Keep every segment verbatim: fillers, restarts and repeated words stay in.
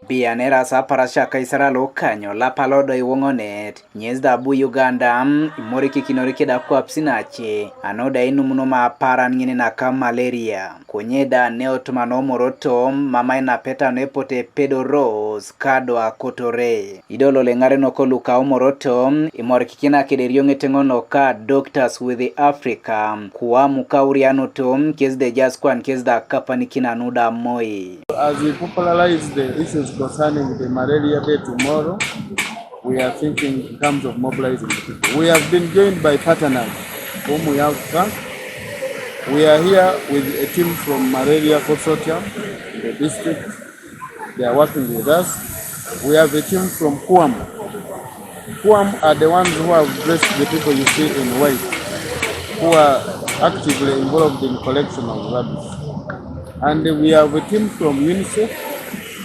Bianera sa parasha kaisara lo kanyo lapa lodo iwong'onet, nyes da bu Uganda, imorikikinore keda kwap sinache, ano da inumnuma aparan ng'ini naka malaria. Konye da ne otuma no moroto, mama ina peta ne pote pedo ros, kadwa kotore. Idolo le ng'are no koluka omoroto, imorikikina kede riong'ete ng'ono ka Doctors with Africa, kuwa muka uriano to, kes de jas kwan kes da kapani kina nuda moi. As we popularize the issues concerning the Malaria Day tomorrow, we are thinking in terms of mobilizing the people. We have been joined by partners whom we have thanked. We are here with a team from Malaria Consortium in the district. They are working with us. We have a team from Kuam. Kuam are the ones who have dressed the people you see in white, who are actively involved in collection of rubbish. And we have a team from UNICEF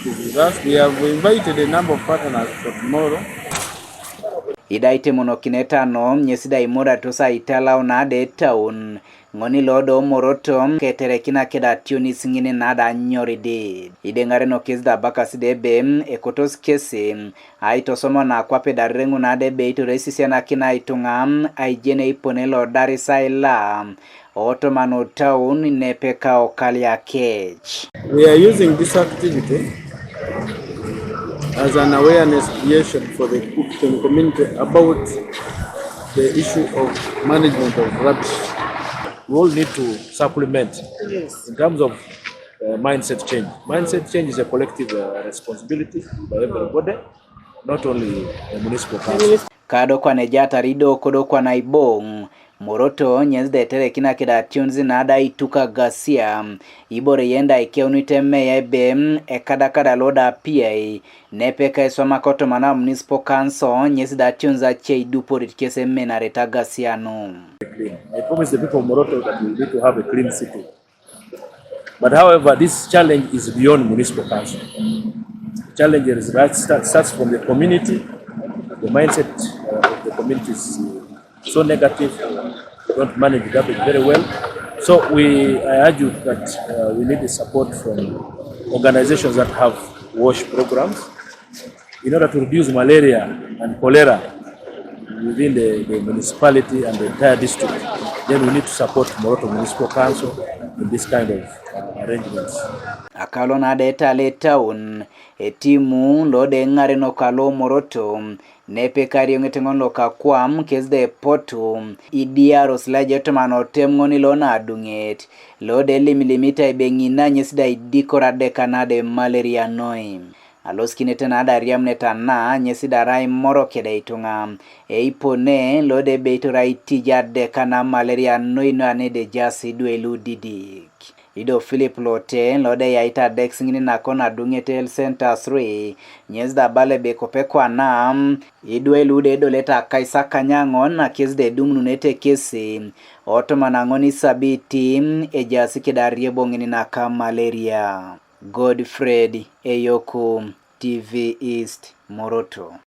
with us. We have invited a number of partners for tomorrow. Idaite mono kinetano, nyesida imora tosa italau na de town. Ng'oni lodo moroto, keterekina keda tionis ng'ini nada nyoridi. Ideng'are no kes da bakas de be, ekotos kese. Aitosomo na kwape da reng'u na de be itore sisiana kina itunga, aijene ipone lo darisa ila. Otomano town nepeka okalia kech. We are using this activity as an awareness creation for the Kukiton community about the issue of management of rubbish. We all need to supplement in terms of uh, mindset change. Mindset change is a collective uh, responsibility by everybody, not only the municipal council. Kado kwane jatarido kodo kwana ibong, moroto nyes de tere kina kida tionzi na da ituka gasia. Ibore yenda ikeunite meya ebe, ekada kada loda piai. Nepeka isoma kotomana municipal council, nyes da tionza chei duporit kese menareta gasia no. I promise the people of Moroto that we need to have a clean city. But however, this challenge is beyond municipal council. Challenge is that start- starts from the community. The mindset uh, of the community is so negative. We don't manage garbage very well. So we, I argue that uh, we need the support from organizations that have wash programs in order to reduce malaria and cholera within the, the municipality and the entire district. Then we need to support Moroto Municipal Council in this kind of uh, arrangements. Akalo na deta le town, etimu lo de ng'are no kalo moroto, nepe kario ng'ete ng'on lo kakwam, kes de potu, idiaros la jetomano tem ng'oni lo na adung'et, lo de limlimita ibeng'ina nyes da idikora deka na de malaria noi. Alos kinete na da riam neta na, nyes da rai moro kede itunga, eipone, lo de beitora itija deka na malaria noi no ane de jasi dwe lu didik. Ido Philip Lote, lode yaita Dex ngini nakon adung'ete el center three, nyes da bale be kope kwana, idwe lude do leta kaisa kanyangon na kes de dum nunete kesi, otoma na ngoni sabiti, ejasi kida riebo ngini naka malaria. Godfred Eyoku, T V East, Moroto.